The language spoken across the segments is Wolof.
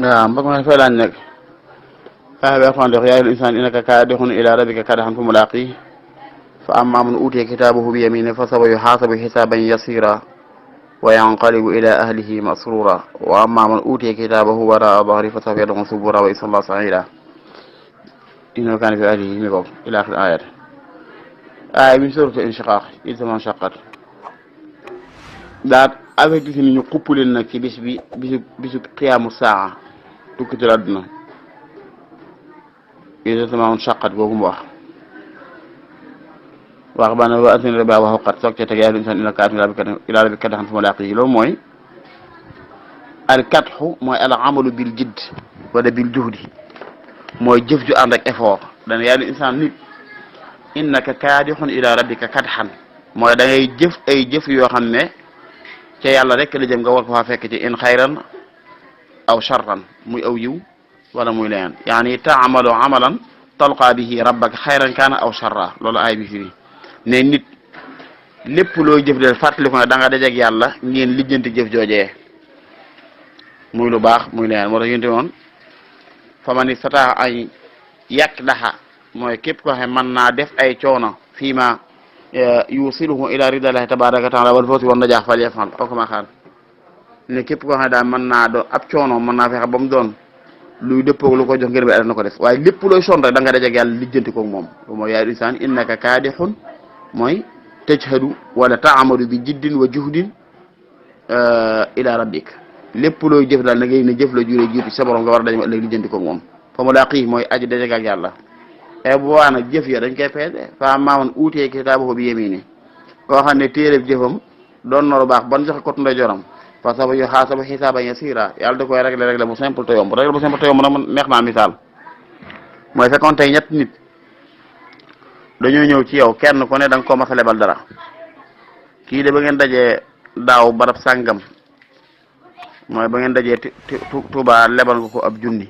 waaw mbokk ma dafay laaj nag aya bi alxuraan di wax yaa ayyuhal insaan innaka kaadihun ilaa rabbika kadhan fa mulaaqiih fa ammaa man uutiya kitaabahu bi yamiinihi fa sawfa yuhaasabu hisaaban yasiiraa wa yanqalibu ilaa ahlihi masruuraa wa ammaa man uutiya kitaabahu waraa'a dahrihi fa sawfa yad'uu subuuraa wa yaslaa sa'iiraa innahu kaana fii ahlihi mi boobu ilaa aaxiri aayaat aaya bi suuratu inshiqaaq idh samaa inshaqqat daal avertir ni ñu xupp leen nag ci bisu xiyaamu saa tukki ci àdduna idh samaa inshaqqat googu mu wax ba ne wa azina rabbihaa wa huqqat soog ca teg yaa ayyuhal insaanu innaka kaadihun ilaa rabbika kadhan fa mulaaqiih loolu mooy al kadhu mooy al amalu bil jidd wala bil juhdi mooy jëf ju ànd ak effort dana yaa ayyuhal insaan nit innaka kaadihun ilaa rabbika kadhan mooy da ngay jëf ay jëf yoo xam ne ca yàlla rek la jëm nga war ko faa fekk ci in xayran aw sharran muy aw yiw wala muy leneen yaani taamalu amalan talqaa bihi rabbaka xayran kaana aw sharra loolu aay bi firi ne nit lépp looy jëf de fàttaliku ne da nga dajeeg yàlla ngeen lijjanti jëf joojee muy lu baax muy leneen moo tax yénte woon fa ma ni sataa ay yàq daxa mooy képp koo xam mën naa def ay coono fii ma yusiluhu ila ridallahi tabaraka wa taala wal fawzi wan najaax fal yafal aw kama xaal ne képp koo xam ne daal mën naa doon ab coono mën naa fexe ba mu doon luy dëppoog lu ko jox ngir bi na ko def waaye lépp looy sonn rek da nga dajeeg yàlla lijjanti koog moom lu mooy yaa ayyuhal insaan innaka kaadihun mooy tajhadu wala taamadu bi jiddin wa juhdin ila rabbik lépp looy jëf daal na ngay ne jëf la juree jiitu sa borom nga war a daje ëllëg lijjanti koog moom fa mulaaqiih mooy aji dajeeg ak yàlla e bu waa nag jëf ya dañ koy peese fa ammaa man uutiya kitaabahu bi yamiinihi koo xam ne téereb jëfam doon na lu baax ban joxe ko ndeyjooram fa sawfa yuhaasabu hisaaban yasiiraa yàlla da koy régler bu simple te yomb régler bu simple te yomb nag man neex naa misaal mooy fekkoon tey ñett nit dañoo ñëw ci yow kenn ku ne da nga ko mas a lebal dara kii de ba ngeen dajee daaw barab sàngam mooy ba ngeen dajee Tuubaa lebal nga ko ab junni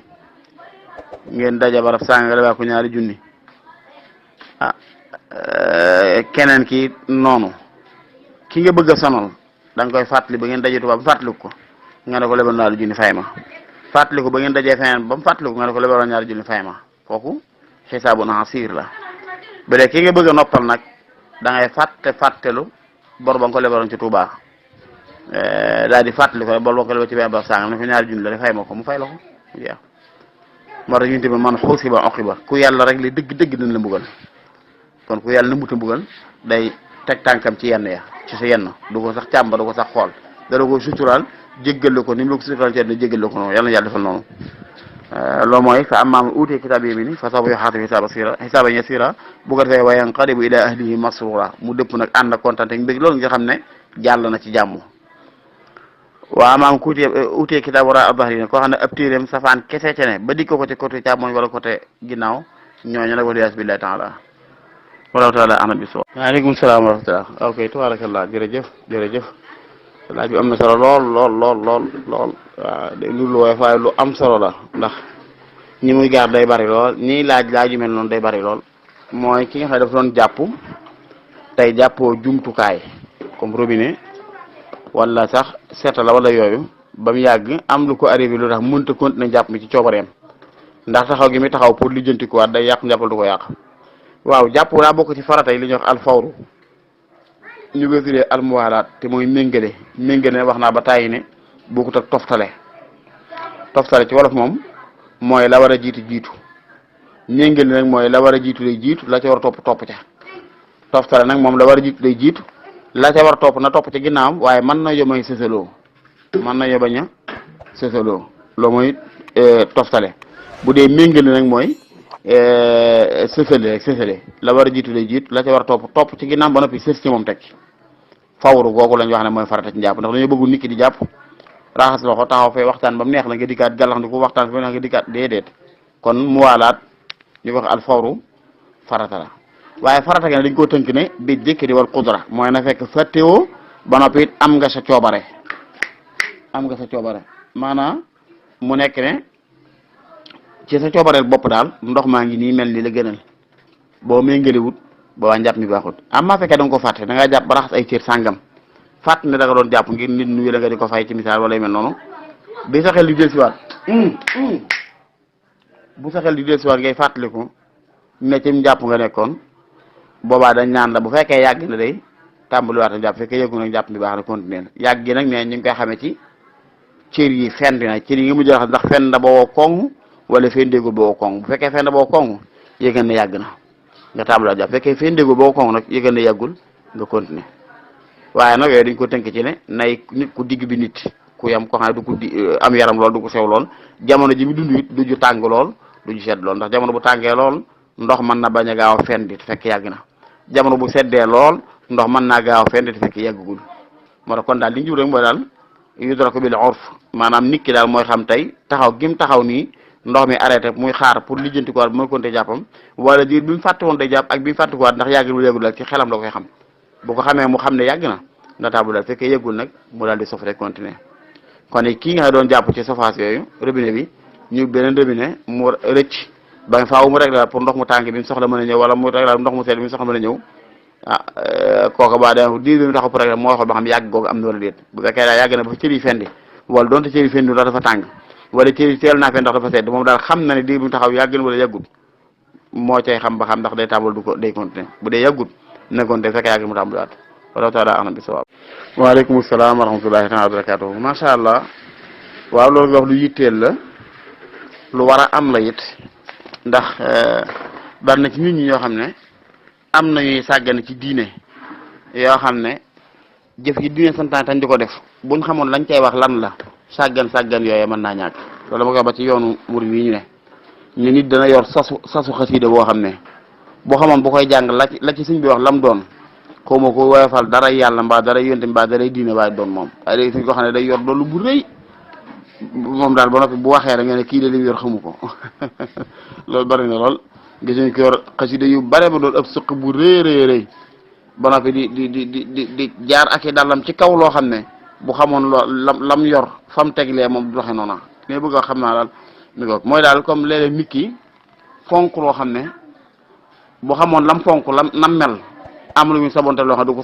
ngeen daje barab sàngam nga lebal ko ñaari junni keneen ki noonu ki nga bëgg a sonal da nga koy fàttali ba ngeen dajee Tuubaa ba fàttaliku ko nga ne ko lebal ñaari junni fay ma fàttaliku ba ngeen dajee feneen ba mu fàttaliku nga ne ko lebal ñaari junni fay ma kooku xisaabun asiir la ba léegi ki nga bëgg a noppal nag da ngay fàttelu bor ba nga ko lebaloon ci Tuubaa daal di fàttali ko bor ba nga ko lebal ci benn barab sàngam ne ko ñaari junni la de fay ma ko mu fay la ko mu jeex moo tax ñu tamit man xuusiba uqiba ku yàlla rek li dëgg dina la mbugal kon ku yàlla na muta mbugal day teg tànkam ci yenn ya ci sa yenn du ko sax càmba du ko sax xool dara ko suturaal jéggal la ko ni mu la ko suturaal ci yenn jéggal la ko noonu yàlla na yàlla defal noonu loolu mooy fa ammaa man uutiya kitaabahu bi yamiinihi fa sawfa yuhaasabu hisaaban yasiiraa bu ko defee wa yanqalibu ilaa ahlihi masruuraa mu dëpp nag ànd ak kontaan te mbég loolu nga xam ne jàll na ci jàmm wa ammaa man uutiya kitaabahu waraa'a dahrihi koo xam ne ab téeréem safaan kese ca ne ba dikk ko ci côté càmmoñ wala côté ginnaaw ñooñu nag wal iyaazu billaahi taala wallahu taala a'lam bis-sawaab. waaleykum salaam wa rahmatulah. ok tabarakallah jërëjëf laaj bi am na solo lool waaw day lu waaye lu am solo la ndax ñi muy gaar day bari lool ñiy laaj yu mel noonu day bari lool mooy ki nga xam ne dafa doon jàpp tey jàppoo jumtukaay comme robinet wala sax seeta la wala yooyu ba mu yàgg am lu ko arrivé lu tax mënta continuer jàpp mi ci coobareem ndax taxaw gi muy taxaw pour lijjanti ko waat day yàq njàppal du ko yàq waaw jàpp daa bokk ci farata yi li ñuy wax alfawru ñu koy tuddee almuwaalaat te mooy méngale wax naa ba tàyyi ne bokkut ak toftale ci wolof moom mooy la war a jiitu méngale nag mooy la war a jiitu day jiitu la ca war a topp ca toftale nag moom la war a jiitu day jiitu la ca war a topp na topp ca ginnaawam waaye mën na yóbbañ sësaloo loolu mooy toftale bu dee méngale nag mooy sësale la war a jiitu day jiitu la ca war a topp ci ginnaaw ba noppi sës ci moom teg fawru googu lañ wax ne mooy farata ci njàpp ndax dañoo bëggu nit ki di jàpp raxas loxo taxaw fee waxtaan ba mu neex la nga dikkaat gàllax ndi ko waxtaan fa neex nga dikkaat déedéet kon muwaalaat ñu wax al fawru farata la waaye farata gi ne dañ koo tënk ne bi dikri wal qudra mooy na fekk fàttewoo ba noppi it am nga sa coobare maanaam mu nekk ne ci sa coobareel bopp daal ndox maa ngi nii mel ni la gënal boo méngalewut ba waa njàpp mi baaxut am maa fekkee da nga ko fàtte da ngaa jàpp ba raxas ay cër sàngam fàtt ne da nga doon jàpp ngir nit nuyu la nga di ko fay ci misaal wala yu mel noonu bi sa xel di dellusiwaat bu sa xel di dellusiwaat ngay fàttaliku ne ci njàpp nga nekkoon boobaa dañ ñaan la bu fekkee yàgg na day tàmbaliwaat a jàpp fekkee yëgu nag jàpp bi baax na continuer yàgg gi nag ne ñu ngi koy xamee ci cër yi fend na cër yi nga mujj wax ndax fenn na ba woo koŋ wala fendeegul ba woo koŋ bu fekkee fenn na ba woo koŋ yëgal ne yàgg na nga tàmbaliwaat jàpp fekkee fendeegul ba woo koŋ nag yëgal ne yàggul nga continuer waaye nag yooyu dañ ko tënk ci ne nay nit ku digg bi nit ku yam ko xam ne du ko am yaram lool du ko sew lool jamono ji mu dund it du ju tàng lool du ju sedd lool ndax jamono bu tàngee lool ndox mën na bañ a gaaw a fendi te fekk yàgg na jamono bu seddee lool ndox mën naa gaaw a fendi te fekk yàggugul moo tax kon daal li ñu jub rek mooy daal yudraku bil urf maanaam nit ki daal mooy xam tey taxaw gim taxaw nii ndox mi arrêté muy xaar pour lijjanti ko waat bu mooy konte jàppam wala diir bi mu fàtte woon day jàpp ak bi mu fàtte ko waat ndax yàggul yàggul daal ci xelam la koy xam bu ko xamee mu xam ne yàgg na na taabu daal fekkee yëggul nag mu daal di sof rek continuer kon kii nga doon jàpp ci sofaas yooyu robinet bi ñu beneen robinet mu rëcc ba faaw mu réglé pour ndox mu tàng bi mu soxla mën a ñëw wala mu réglé ndox mu sedd bi mu soxla mën a ñëw kooku ba da diir bi mu taxaw pour réglé moo xool ba xam yàgg googu am na wala déet bu fekkee daal yàgg na ba cër yi fendi wala doonte cër yi fendi ndax dafa tàng wala cër yi teel naa fendi ndax dafa sedd moom daal xam na ne diir bi mu taxaw yàgg na wala yàggut moo cay xam ba xam ndax day tàmbal du ko day continuer bu dee yàggut na continuer fekkee yàgg mu tàmbaliwaat wala taala alam bi sawaab. waaleykum salaam wa rahmatullahi taala wa barakatuh macha allah waaw loolu nga wax lu yitteel la lu war a am la it ndax bari na ci nit ñi ñoo xam ne am na ñuy sàggane ci diine yoo xam ne jëf yi diine santaan tañ di ko def buñ xamoon lañ cay wax lan la sàggan yooyu mën naa ñàkk loolu ma koy ba ci yoonu murid yi ñu ne ñu nit dana yor sasu xasiida boo xam ne boo xamoon bu koy jàng la ci suñ bi wax lam doon xaw ma ko woyofal dara yàlla mbaa dara yonte mbaa dara diine waaye doon moom waaye léegi suñ ko xam ne day yor doolu bu rëy moom daal ba noppi bu waxee rek nga ne kii de li mu yor xamu ko loolu bari na lool gis nañ ko yor xasida yu bare ba doon ëpp sëq bu rëy ba noppi di jaar ak i dàllam ci kaw loo xam ne bu xamoon loo lam yor fam teglee moom du doxee noona mais bëgg a xam naa daal mi ko mooy daal comme léeg-léeg nit ki fonk loo xam ne bu xamoon lam fonk nam mel am lu ñu sabonte loo xam du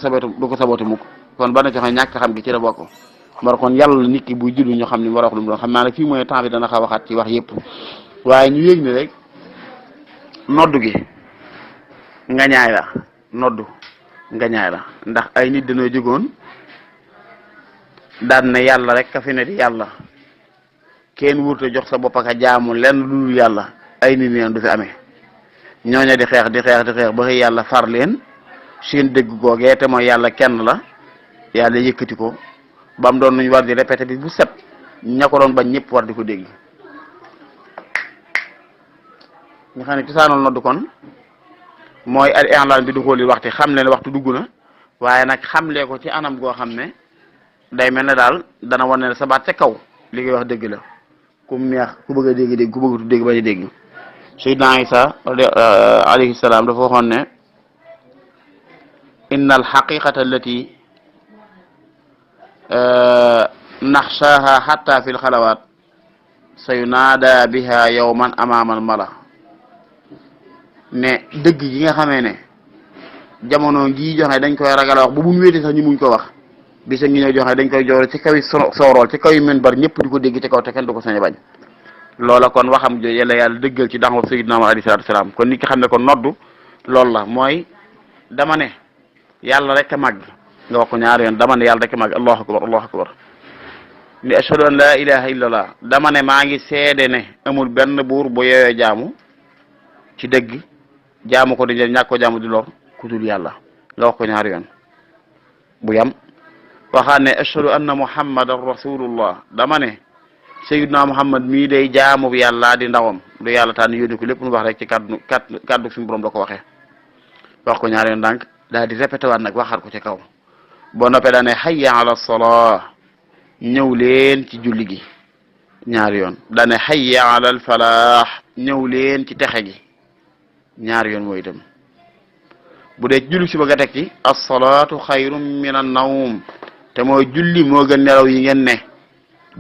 ko sabote mukk kon ba na ci xam ñàkk xam gi ci la bokk war kon yàlla nit ki buy jullu ñu xam ni war a wax lu mu doon xam naa nag fii mooy temps bi dana xaw waxaat ci wax yëpp waaye ñu yéeg ni rek noddu gi ngañaay la noddu ngañaay la ndax ay nit dañoo jógoon daan ne yàlla rek ka fi ne di yàlla kenn wurte jox sa bopp ak jaamu lenn lu dul yàlla ay nit neen du fi amee ñooñu di xeex ba xëy yàlla far leen seen dëgg googee te mooy yàlla kenn la yàlla yëkkati ko ba mu doon nuñ war di répété bi bu set ña ko doon bañ ñëpp war di ko dégg nga xam ne cosaanul noddu kon mooy al i'laan bi du xooli waxtu xam leen waxtu dugg na waaye nag xamlee ko ci anam goo xam ne day mel ne daal dana wane ne sa baat ca kaw li ngay wax dëgg la ku neex ku bëgg a dégg ku bëgg a dégg bañ a dégg Sayyidina Isa alayhi salaam dafa waxoon ne inna al haqiqata allati naxshaha hatta fi l xalawaat sayunaada biha yawman amaamal mala ne dëgg gi nga xamee ne jamono jii joxe dañ koy ragal a wax bu mu wéete sax ñu muñ ko wax bisa ngi ñëw joxe dañ koy joore ci kaw soorool ci kaw men bar ñëpp di ko dégg ci kaw te kenn du ko sañ a bañ loola kon waxam jo yàlla dëggal ci daxam sayyidina alayhi salaatu salaam kon nit ki xam ne kon noddu loolu la mooy dama ne yàlla rek a màgg nga wax ko ñaari yoon dama ne yàlla rek a màgg allahu akbar ni ashhadu an la ilaha illallah dama ne maa ngi seede ne amul benn buur bu yeyoo jaamu ci dëgg jaamu ko di jël ñàkk ko jaamu di lor ku dul yàlla nga wax ko ñaari yoon bu yam waxaat ne ashhadu anna muhammadan rasulullah dama ne sayyidna muhammad mii day jaamu bi yàlla di ndawam du yàlla tànn yónni ko lépp nu wax rek ci kaddu suñu borom da ko waxee wax ko ñaari yoon ndànk daal di répété waat nag waxaat ko ci kaw boo noppee daa ne hayya ala salaa ñëw leen ci julli gi ñaari yoon daa ne hayya ala al falaax ñëw leen ci texe gi ñaari yoon mooy itam bu dee julli suba nga teg ci as-salaatu xayrun min an-nawm te mooy julli moo gën nelaw yi ngeen ne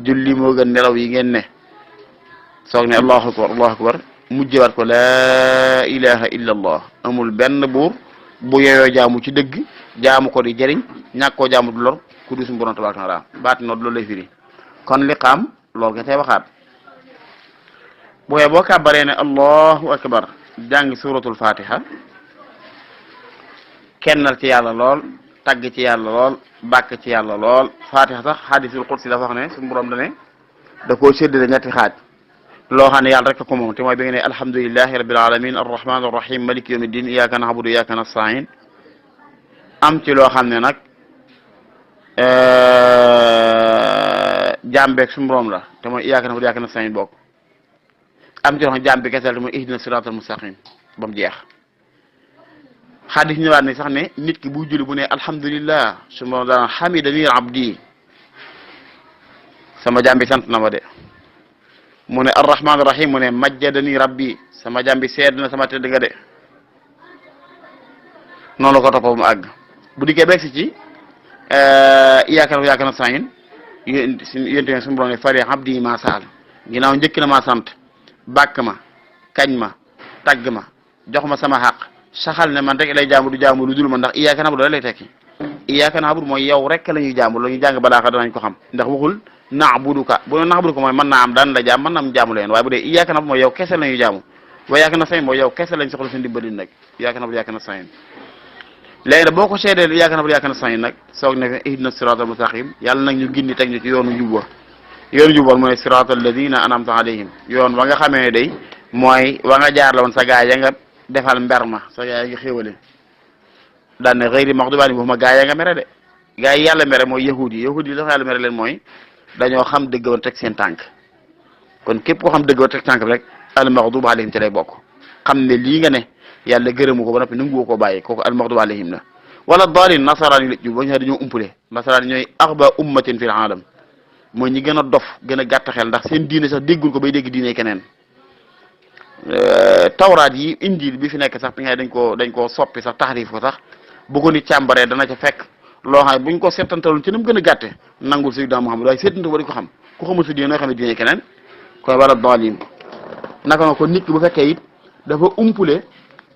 julli moo gën nelaw yi ngeen ne soog ne allahu akbar mujjewaat ko laa ilaha illa allah amul benn buur bu yeyoo jaamu ci dëgg jaamu ko di jëriñ ñàkk koo jaamu du lor ku du suñu borom tabaaraka wa taala baati noonu loolu lay firi kon liqaam loolu nga tey waxaat boo kàbbaree ne allahu akbar jàng suratul fatiha kennal ci yàlla lool tagg ci yàlla lool bàkk ci yàlla lool fatiha sax hadisul qudsi dafa wax ne suñu borom da koo séddale ñetti xaaj loo xam ne yàlla rek ko moom te mooy bi nga ne alhamdulillahi rabbil alamin arrahman arrahim maliki yawmiddin iyyaka na'budu wa iyyaka nasta'in am ci loo xam ne nag jàmbeeg suñu borom la te mooy iyyaka na'budu wa iyyaka nasta'in bokk am ci loo xam ne jàmbi kesel te mooy ihdina siratal mustaqim ba mu jeex xadis ñëwaat ne sax ne nit ki bu julli bu ne alhamdulillah suñu borom daan hamidani abdi sama jàmbi sant na ma de mu ne arrahman rahim mu ne majjadani rabbi sama jàmbi seed na sama tedd nga de noonu la ko toppoo mu àgg bu dikkee beeg si ci iyyaka nasta'in yénte suñu borom ne fari abdi ma saal ginnaaw njëkk na ma sant bàkk ma kañ ma tagg ma jox ma sama xaq saxal ne man rek lay jaamu du jaamu lu dul ma ndax iyyaka na'budu lay tekki iyyaka na'budu mooy yow rek la ñuy jaamu la ñuy jàng balaa danañ ko xam ndax waxul na'buduka bu doon na'buduka mooy mën naa am daan la jaam mën naa am jaamu leen waaye bu dee iyyaka na'budu mooy yow kese la ñuy jaamu wa iyyaka nasta'in mooy yow kese lañ soxla seen dimbali nag iyyaka na'budu iyyaka nasta'in léegi nag boo ko seedee iyyaka na'budu iyyaka nasta'in nag soog ne ihdina siratal mustaqim yàlla nag ñu gindi teg ñu ci yoonu njub wa yoonu njub wa mooy siratal ladina an'amta alayhim yoon wa nga xamee day mooy wa nga jaar la woon sa gaay ya nga defal mber ma sa gaay nga xéwale daan ne ghayri maghdubi alayhim waxuma gaay ya nga mere de gaay yi yàlla mere mooy yahudi yi la yàlla mere leen mooy dañoo xam dëgg woon teg seen tànk kon képp koo xam dëgg woon teg tànk bi rek al maghdubi alayhim ci lay bokk xam ne lii nga ne yàlla gërëmu ko ba noppi nangu ko bàyyi kooku al maghdubi alayhim la wala daalin nasaraan yi la jub ba ñu dañoo umpule nasaraan yi ñooy aghba ummatin fil alam mooy ñi gën a dof gën a gàtt xel ndax seen diine sax déggul ko bay dégg diine keneen tawraat yi injil bi fi nekk sax bi nga dañ koo soppi sax taxrif ko sax bu ko nit càmbaree dana ca fekk loo xam ne buñ ko seetantaloon ci ni mu gën a gàtte nangul sayyidina Muhammad waaye seetante ba di ko xam ku xamul sa diine nooy xam ne diine keneen koy wala daalin naka nga ko nit ki bu fekkee it dafa umpule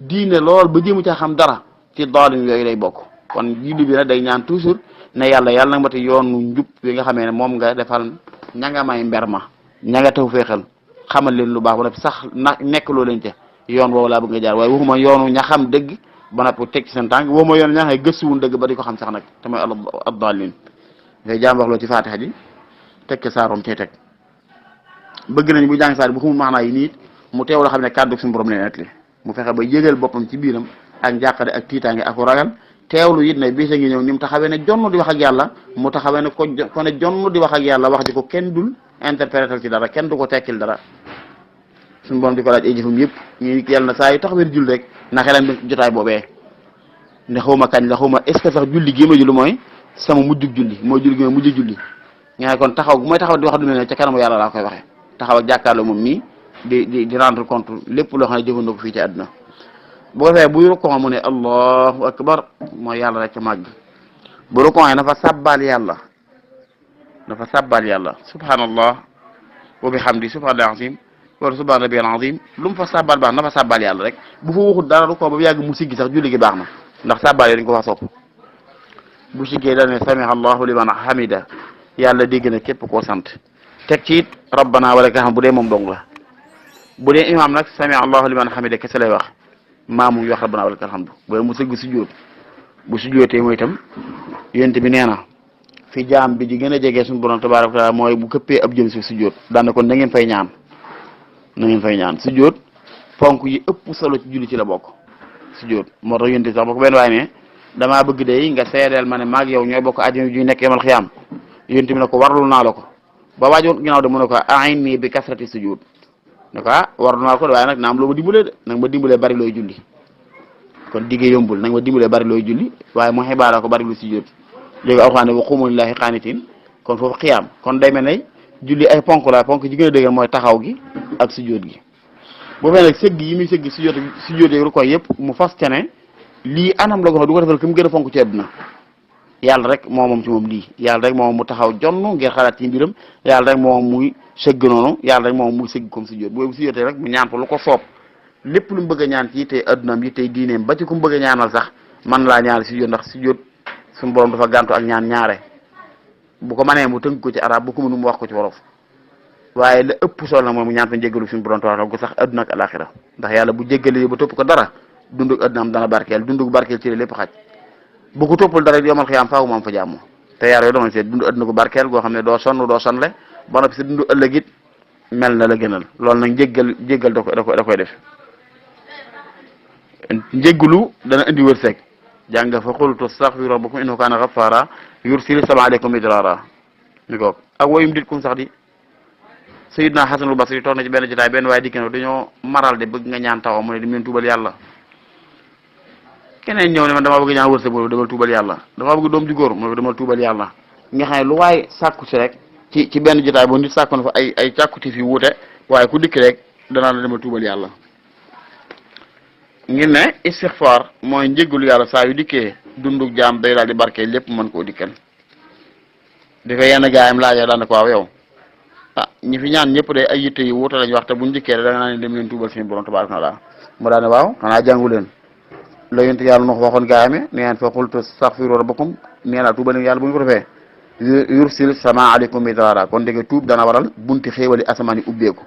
diine lool ba jéemu caa xam dara ci daalin yooyu lay bokk kon julli bi nag day ñaan toujours ne yàlla nag ma te yoonu njub yi nga xamee ne moom nga defal ña nga may mber ma ña nga taw feexal xamal leen lu baax ba noppi sax nekk loo leen ca yoon woowu laa bëgg nga jaar waaye waxuma yoonu ña xam dëgg ba noppi teg ci seen tànk waxuma yoonu ña xam gëstuwul dëgg ba di ko xam sax nag te mooy ad-daalin ngay jaam wax loo ci Faatiha ji teg ca saaroom cee teg bëgg nañ bu jàng saar bu xamul maanaa yi nii mu teew la xam ne kàddu suñu borom leen nekk li mu fexe ba yëgal boppam ci biiram ak njàqare ak tiitaange ak ragal teewlu it ne bisa ngi ñëw ni mu taxawee ne jonn di wax ak yàlla mu taxawee ne ko ne jonn di wax ak yàlla wax ji ko kenn dul interpréter ci dara kenn du ko tekkil dara suñu borom di ko laaj ay jëfam yëpp ñu yàlla na saa yu taxawee jul rek na xelam bi jotaay boobee ne xaw ma kañ la xaw ma est ce que sax julli gi ma julli mooy sama mujjug julli mooy julli gi ma mujj julli nga ne kon taxaw bu may taxaw di wax du mel ne ca kanamu yàlla laa koy waxee taxaw ak jàkkaarloo moom nii di rendre compte lépp loo xam ne jëfandoo ko fii ci àdduna bu ko defee buy rukkoo mu ne allahu akbar mooy yàlla rek ca màgg bu rukkoo dafa sàbbaal yàlla subhanallah wa bihamdi subhanallah azim wala subhana rabbiyal azim lu mu fa sàbbaal baax na fa sàbbaal yàlla rek bu fa waxul dara rukkoo ba yàgg mu siggi sax julli gi baax na ndax sàbbaal yi dañ ko fa sopp bu siggee dañ ne samiha allahu liman hamida yàlla dégg na képp koo sant teg ci it rabbana wa lakal hamd bu dee moom dong la bu dee imam nag samiha allahu liman hamida kese lay wax maamu ngi wax rabbana wa lakal hamd booy mu sëgg sujjóot bu sujjóotee mooy itam yonent bi nee na fi jaam bi di gën a jege suñu borom tabaaraka wa taala mooy bu këppee ab jëm si sujjóot daan na kon na ngeen fay ñaan sujjóot ponk yi ëpp solo ci julli ci la bokk sujjóot moo tax yonent sax ba ko benn waaye ne damaa bëgg day nga seedeel ma ne maag yow ñooy bokk àjjana ju nekk yamal xiyaam yonent bi ne ko warlul naa la ko ba waajoon ginnaaw de mu ne ko a'inni bi kasrati sujjóot ne ko warlu naa ko waaye nag naam loo ma dimbalee de nag ma dimbalee bari looy julli kon diggee yombul nag ma dimbalee bari looy julli waaye mu xibaara ko bari lu sujjóot léegi alxuraan ne wa quumu lillaahi qaanitiin kon foofu xiyaam kon day mel ne julli ay ponk la ponk ji gën a dëgër mooy taxaw gi ak sujjóot gi boo fee nag sëgg yi muy sëgg sujjóot yi rukkoo yëpp mu fas ca ne lii anam la ko xam du ko defal ki mu gën a fonk ci àdduna yàlla rek moo moom ci moom lii yàlla rek moom mu taxaw jonn ngir xalaat ci mbiram yàlla rek moom muy sëgg noonu yàlla rek moom muy sëgg comme sujjóot boobu sujjóotee rek mu ñaan ko lu ko soob lépp lu mu bëgg a ñaan ci yittey addunaam yittey diineem ba ci ku mu bëgg a ñaanal sax man laa ñaanal sujjóot ndax sujjóot suñu borom dafa gàntu ak ñaan ñaare bu ko mënee mu tënk ko ci arab bu ko mënu mu wax ko ci wolof waaye la ëpp solo nag moom mu ñaan fa njéggalu suñu borom tabaaraka gu sax adduna ak alaxira ndax yàlla bu jéggalee ba topp ko dara dundug addunaam dana barkeel dundug barkeel ci lépp xaj bu ko toppul dara yomal xiyaam faaw moom fa jàmm te yaar yooyu doon seet dund adduna gu barkeel goo xam ne doo sonle ba noppi sa dund ëllëg it mel na la gënal loolu nag jéggal da koy def njéggalu dana indi wërsëg jàng fa qultu astaghfiru rabbakum innahu kaana ghaffara yursilu sama aleykum midrara mi ko ak woyum dit kum sax di Sayyidna Hasanul Basri toog na ci benn jotaay benn waaye dikk na dañoo maral de bëgg nga ñaan taw mu ne di leen tuubal yàlla keneen ñëw ne man damaa bëgg ñaan wërsëg boobu demal tuubal yàlla damaa bëgg doom ju góor mu ne demal tuubal yàlla nga xam ne lu waaye sàkku si rek ci benn jotaay boo nit sàkku na fa ay càkkuti fi wuute waaye ku dikk rek danaa la demal tuubal yàlla ngir ne istixfaar mooy njéggalu yàlla saa yu dikkee dundug jaam day daal di barkee lépp mën koo dikkal di ko yenn gaayam laajee daan ko waaw yow ñi fi ñaan ñëpp day ay yitte yi wuute lañ wax te buñ dikkee da nga naan dem leen tuubal suñu borom tabaaraka wa taala mu daane waaw xanaa jàngu leen la yonent yàlla nox waxoon gaayame neen fa qultu astaghfiru rabbakum nee naa tuubal yàlla bu ñu ko defee yursil sama aleykum midrara kon dégg tuub dana waral bunti xéewali asamaan yi ubbeeku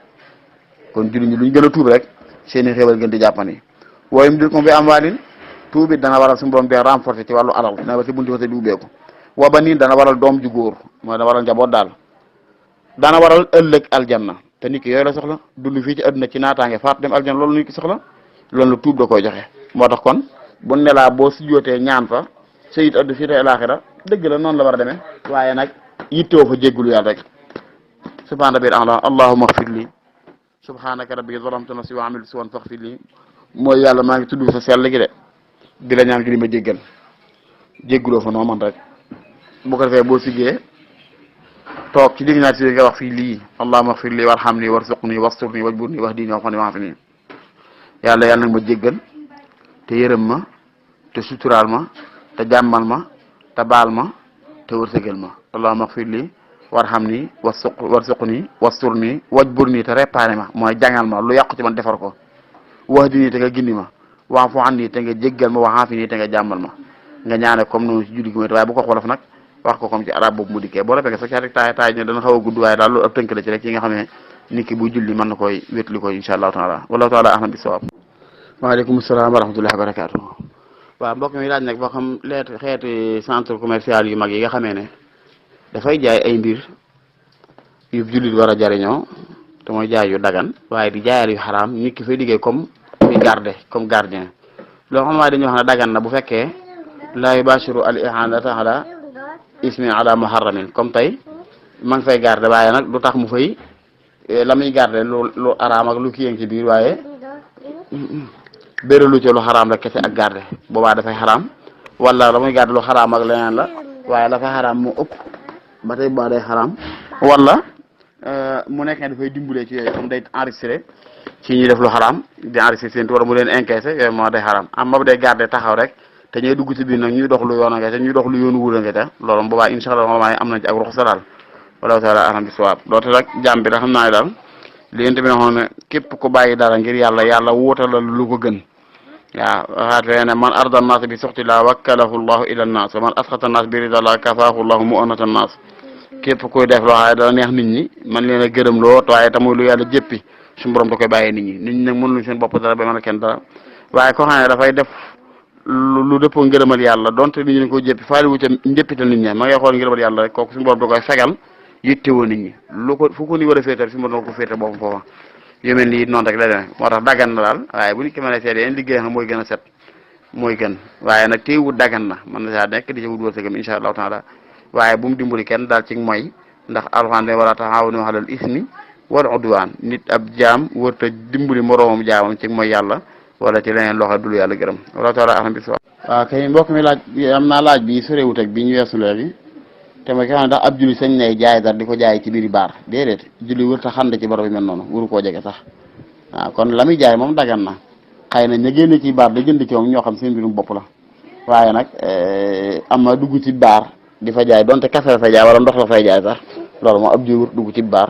kon jullit ñi luñ gën a tuub rek seeni xéewal gën di jàppani wooyum dil ko bi am waalin tuub it dana waral suñu borom bi renforcer ci wàllu alal dana ci bunti wasa di ubbeeku wa ba nii dana waral doom ju góor mooy dana waral njaboot daal dana waral ëllëg aljanna te nit ki yooyu la soxla dund fii ci àdduna ci naataange faat dem aljanna loolu nit ki soxla loolu la tuub da koy joxe moo tax kon bu ne laa boo si jootee ñaan fa sayit addu fii te alaxira dëgg la noonu la war a demee waaye nag yittewoo fa jéggulu yàlla rek subhaana rabbil a'la allahumma ighfir li subhanaka rabbi zalamtu nafsi wa amiltu suwan faghfir li mooy yàlla maa ngi tudd sa sell gi de di la ñaan gi di ma jéggal jégguloo fa noo man rek bu ko defee boo siggee toog ci digg naa si nga wax fii lii allahumma ighfir li warhamni warzuqni wasturni wajburni wahdini wa'afini wa'afini yàlla nag ma jéggal te yërëm ma te suturaal ma te jàmmal ma te baal ma te wërsëgal ma allahumma ighfir li warhamni warzuqni wasturni wajburni te réparé ma mooy jàngal ma lu yàqu ci man defar ko wahdini te nga gindi ma wa'fu anni te nga jéggal ma wa'afini te nga jàmmal ma nga ñaane comme noonu ci julli gi waaye bu ko wolof nag wax ko comme ci arab boobu mu dikkee boo la fekkee sax ci rek taay ne dana xaw a gudd waaye daal loolu ab tënk la ci rek yi nga xam ne nit ki bu julli mën na koy wétli koy insha allahu taala wallahu taala ahlam bisawab waaleykum salaam wa rahmatullahi wa barakatuh waaw mbokk mi laaj nag boo xam xeeti centre commercial yu mag yi nga xamee ne dafay jaay ay mbir yu jullit war a jariñoo te mooy jaay yu dagan waaye di jaayal yu xaraam nit ki fay liggéey comme muy garde comme gardien loo xam waaye dañuy wax ne dagan na bu fekkee la yubashiru al ihanata ala ismin ala muharramin comme tey ma ngi fay garde waaye nag lu tax mu fay la muy garde lu araam ak lu kiyang ci biir waaye béralu ci lu xaraam rek kese ak garde boobaa dafay xaraam wala la muy garde lu xaraam ak leneen la waaye la fa xaraam moo ëpp ba tey boobaa day xaraam wala mu nekk ne dafay dimbalee ci yooyu comme day enregistré ci ñuy def lu xaraam di enregistré seen wala mu leen encaissé yooyu moo day xaraam am ba day garde taxaw rek te ñooy dugg ci biir nag ñuy dox lu yoon nga te ñuy dox lu yoonu wuura nga te loolu boobaa incha allah am nañ ci ak ruxsa daal wala taala alam bi sawaab doote rek jàmm bi da xam naa ne daal li yéen tamit xam ne képp ku bàyyi dara ngir yàlla wuutalal lu ko gën waaw waxaat ne man arda naas bi suxti la wakkalahu llahu ila naas wa man asxata naas bi rida la kafaahu llahu mu'anata naas képp koy def loo xam ne dana neex nit ñi man leen a gërëm loo waaye tamuy lu yàlla jéppi suñu borom da koy bàyyee nit ñi nag mënuñu seen bopp dara ba mën a kenn dara waaye koo xam ne dafay def lu dëppoo ngërëmal yàlla donte nit ñi dañ ko jéppi faali wu ca njëppital nit ñi ma ngay xool ngërëmal yàlla rek kooku suñu borom da koy fegal yittewoo nit ñi lu ko fu ko ni war a féetal suñu borom da ko féete boppam foofa yu mel nii noonu rek la demee moo tax daggan na daal waaye bu nit ki mën a seet yéen liggéey xam mooy gën a set mooy gën waaye nag téewut daggan na mën na saa nekk di ca wut wërsëgam insha allahu taala waaye bu mu dimbali kenn daal ci mooy ndax alxuraan de wala taxaawanu alal ismi wal udwaan nit ab jaam wërta dimbali moroomam jaamam ci mooy yàlla wala ci leneen loxo dul yàlla gërëm wala taala ahlam bi waaw kay mbokk mi laaj am naa laaj bi sorewut ak bi ñu weesu léegi te mooy ki xam ne ndax ab julli sañ nay jaay dara di ko jaay ci biir baar déedéet julli wër ta xand ci barab yi mel noonu wuru koo jege sax waaw kon la muy jaay moom dagan na xëy na ña génne ci baar da jënd ci moom ñoo xam seen mbirum bopp la waaye nag am na dugg ci baar di fa jaay donte café la fay jaay wala ndox la fay jaay sax loolu moom ab julli wër dugg ci baar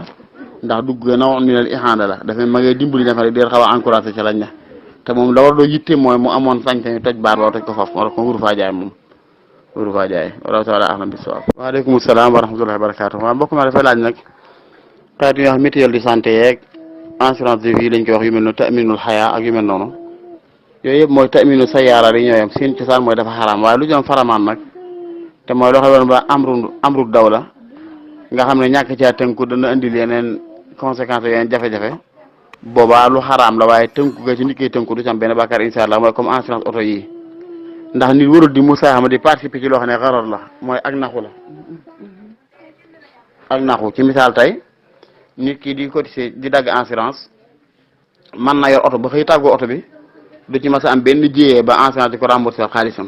ndax dugg na wax ni la ihaana la dafay ma ngay dimbali dafa rek di xaw a encouragé ci lañ ne te moom la war doo yitte mooy mu amoon sañ-sañ toj baar ba toj ko foofu moo tax ko wuru faa jaay moom wuru faa jaay wala taala ahlam bi sawaab waaleykum salaam wa rahmatullahi wa barakatuh waaw mbokk ma dafay laaj nag xeetu yoo xam mutuelle de santé yeeg assurance de vie lañ koy wax yu mel noonu taminul xayaa ak yu mel noonu yooyu yëpp mooy taminu sayyaara yi ñooyam seen cosaan mooy dafa xaraam waaye lu jëm faramaan nag te mooy loo xam ne ba amru daw la nga xam ne ñàkk caa tënku dana indil yeneen conséquences yeneen jafe-jafe boobaa lu xaraam la waaye tënku ga ci nit koy tënku du ci am benn bàkkaar incha allah mooy comme assurance oto yi ndax nit warul di musaahama di participer ci loo xam ne xarar la mooy ak naxu la ak naxu ci misaal tey nit ki di cotiser di dagg assurance man na yor oto ba xëy tàggoo oto bi du ci mas a am benn jiyee ba assurance di ko remboursé xaalisam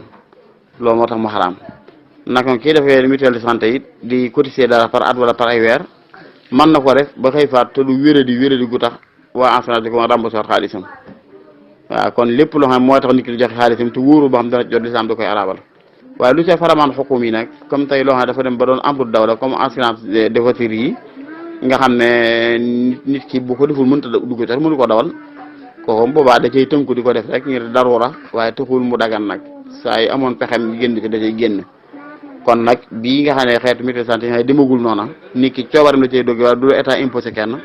loolu moo tax mu xaraam naka kii dafay mutuelle de santé it di cotiser dara par at wala par ay weer man na ko def ba xëy faat te du wéradi gu tax waa assurance di ko remboursé xaalisam waaw kon lépp loo xam ne mooy tax nit ki di joxe xaalisam te wóoru ba xam dana jot lislaam da koy arabal waaye lu ca faramaan xukum yi nag comme tey loo xam ne dafa dem ba doon amru daw la comme assurance de voiture yi nga xam ne nit ki bu ko deful mënta dugg tax mënu ko dawal kooku boobaa da cay tënku di ko def rek ngir darura waaye taxul mu dagan nag saa yi amoon pexem génn ci da cay génn kon nag bii nga xam ne xeetu mutuelle santé yi demagul noona nit ki coobaram la cay dugg waaye du état imposé kenn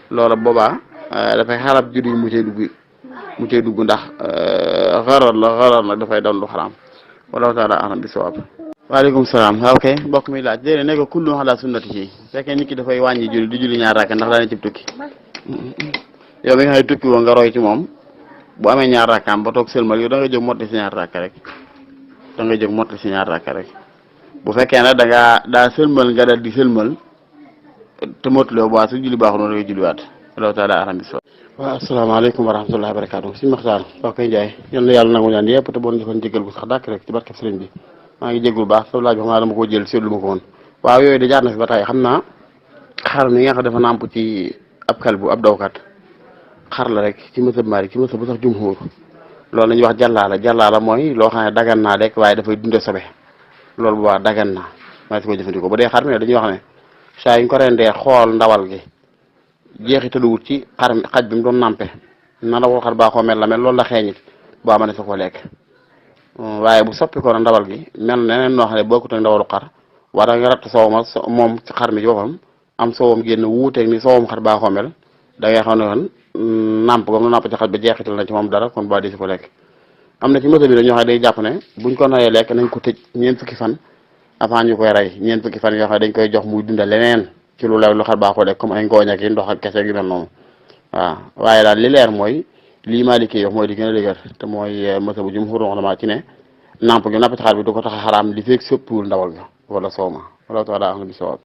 loola boobaa dafay xarab jur yi mu cay dugg ndax xarar nag dafay doon lu xaraam wallahu taala alam bi sawaab. waaleykum salaam waaw kay mbokk mi laaj déedéet ne ko kullu ala sunnati ci fekkee nit ki dafay wàññi julli di julli ñaar rakka ndax daana cib tukki yow mi nga xam ne tukki woo nga roy ci moom bu amee ñaar rakkaam ba toog sëlmal yow da nga jóg mottali si ñaar rakka rek bu fekkee nag daa sëlmal nga dal di sëlmal te mottali bu su julli baaxul noonu da ngay julliwaat wallahu taala alam bi sawaab. waaw asalaamaaleykum wa rahmatullahi wa barakaatu si Maxtaar wax koy jaay yal na yàlla nangu ñaan yëpp te bon defoon jégal bu sax dàkk rek ci barkeb sëriñ bi maa ngi jéggul baax sa laaj bi xam naa dama ko jël seetlu ma ko woon waaw yooyu de jaar na fi ba tey xam naa xar mi nga xam dafa nàmp ci ab kal bu ab dawkat xar la rek ci mësëb maari ci mësëb bu sax jumhur loolu la ñuy wax jàllaala mooy loo xam ne dagan naa rek waaye dafay dunde sobe loolu bu baax dagan naa waaye su ko jëfandikoo ba dee xar mi ne dañuy wax ne saa yu ñu ko rendee xool ndawal gi jeexitaluwut ci xaj bi mu doon nàmpe na ndawal xar baaxoo mel la mel loolu la xeeñit boo amee sa ko lekk waaye bu soppi ko na ndawal gi mel neneen noo xam ne bokkut ak ndawalu xar war nga ratt soowam moom ci xar mi ci boppam am soowam génn wuuteeg ni soowam xar baaxoo mel da ngay xam ne kon nàmp gam na nàmp ci xaj ba jeexital na ci moom dara kon ba di si ko lekk am na ci mësa bi dañoo xam ne day jàpp ne buñ ko naree lekk nañ ko tëj ñeent fukki fan avant ñu koy rey ñeent fukki fan yoo xam ne dañ koy jox muy dunda leneen ci lu lew lu xar baaxoo lekk comme ay ngooñ ak ndox ak kese gi mel noonu waaw waaye daal li leer mooy lii Maliki yi wax mooy di gën a dëgër te mooy mësa bu jumhur ulama ci ne namp gi napp ci xar bi du ko tax a xaraam li fekk sëppiwul ndawal ga wala sooma wala taala am na bi sawaab